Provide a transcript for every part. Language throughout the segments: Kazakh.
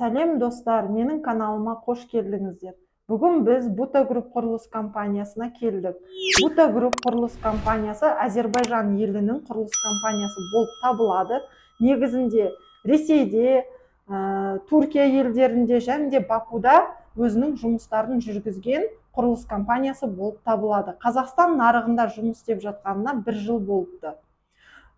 Сәлем, достар! Менің каналыма қош келдіңіздер. Бүгін біз Бута Групп құрылыс компаниясына келдік. Бута Групп құрылыс компаниясы Әзербайжан елінің құрылыс компаниясы болып табылады. Негізінде Ресейде, Түркия елдерінде және де Бакуда өзінің жұмыстарын жүргізген құрылыс компаниясы болып табылады. Қазақстан нарығында жұмыс істеп жатқанына бір жыл болыпты.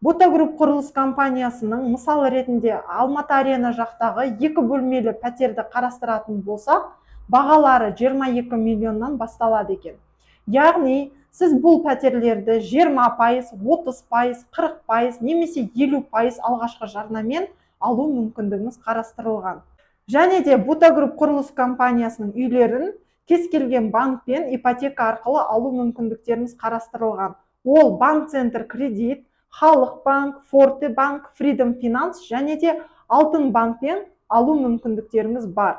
Бута Групп құрылыс компаниясының мысал ретінде Алматы Арена жақтағы екі бөлмелі пәтерді қарастыратын болсақ, бағалары 22 миллионнан басталады екен. Яғни сіз бұл пәтерлерді 20%, 30%, 40% немесе 50% алғашқы жарнамен алу мүмкіндігіңіз қарастырылған. Және де Бута Групп құрылыс компаниясының үйлерін кез келген банкпен ипотека арқылы алу мүмкіндіктеріңіз қарастырылған. Ол Банк Центр Кредит, Халық банк, Форте банк, Фридом Финанс және де Алтын банкпен алу мүмкіндіктеріңіз бар.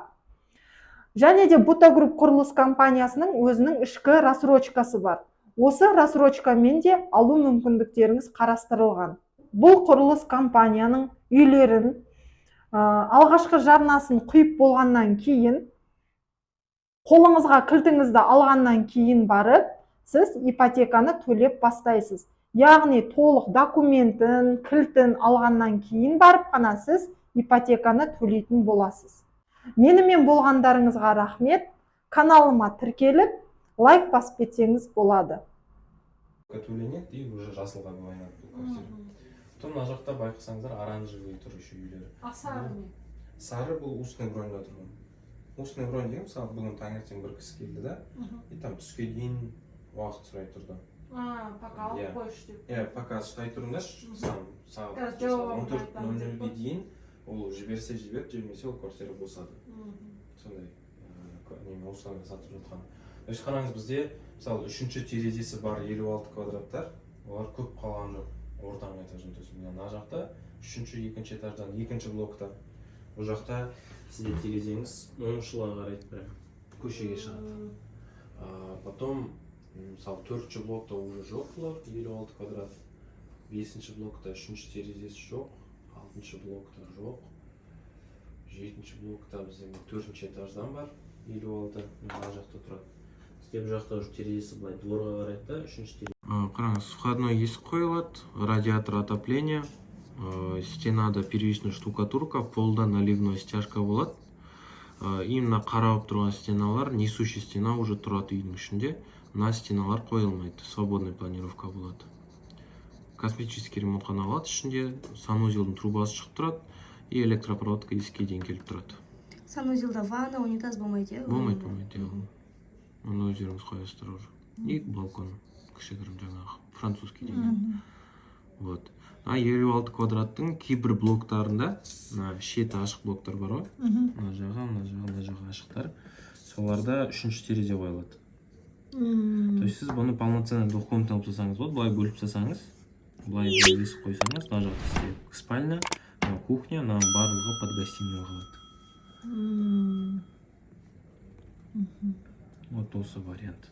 Және де Бута Групп құрылыс компаниясының өзінің ішкі рассрочкасы бар. Осы рассрочкамен де алу мүмкіндіктеріңіз қарастырылған. Бұл құрылыс компанияның үйлерін алғашқы жарнасын құйып болғаннан кейін, қолыңызға кілтіңізді алғаннан кейін барып сіз ипотеканы төлеп бастайсыз. Яғни толық документін, кілтін алғаннан кейін барып қана сіз ипотеканы төлейтін боласыз. Менімен болғандарыңызға рахмет. Каналыма тіркеліп, лайк басып кетсеңіз болады. Төленеді и уже жасылға боянады бұл квартира. Потом мына жақта байқасаңыздар, оранжевый тұр еще үйлері. А сары не? Сары бұл устный броньда тұрған. Устный бронь деген, мысалы, бүгін таңертең бір кісі келді да, и там түске дейін уақыт сұрай тұрды. А, пока алып Иә. қойшы деп. Иә, пока ұстай тұрыңдаршы, сағат Қазір жауабын 14 нөл айтамын деп нөлге па? дейін. Ол жіберсе жіберді, жібермесе, ол квартира босады. Сондай неме, условия сатып жатқан. То есть қараңыз, бізде, мысалы, үшінші терезесі бар 56 квадраттар, олар көп қалған жоқ ортаңғы этаждан. То есть мына жақта үшінші, екінші этаждан, екінші блокта. Бұл жақта сізде терезеңіз оңшылға қарайды, прям көшеге шығады. А потом, мысалы, төртінші блокта уже жоқ бұлар, 56 квадрат. Бесінші блокта үшінші терезесі жоқ, алтыншы блокта жоқ, жетінші блокта бізде мына төртінші этаждан бар 56, мына жақта тұрады. Бізде бұл жақта уже терезесі былай дворға қарайды да, үшінші терезе. Қараңыз, входной есік қойылады, радиатор отопления, стенада первичная штукатурка, полда наливной стяжка болады. И мына қарауып тұрған стеналар несущий стена уже тұрады үйдің ішінде. Мына стеналар қойылмайды, свободный планировка болады. Косметический ремонт қана қалады. Ішінде санузелдің трубасы шығып тұрады и электропроводка есікке дейін келіп тұрады. Санузелда ванна, унитаз болмайды, иә? Болмайды, болмайды, иә. Оны өздеріңіз қоясыздар уже. И балкон кішігірім, жаңағы французский деген. Вот мына 56 квадраттың кейбір блоктарында мына шеті ашық блоктар бар ғой, мына жағы, мына жағы, мына жағы ашықтар, соларда үшінші терезе қойылады. То есть сіз бұны полноценный двухкомнатный қылып тастасаңыз болады. Былай бөліп тастасаңыз, былай былай есік қойсаңыз, мына жақта сізде спальня, мына кухня, мына барлығы под гостиную қалады. Вот осы вариант.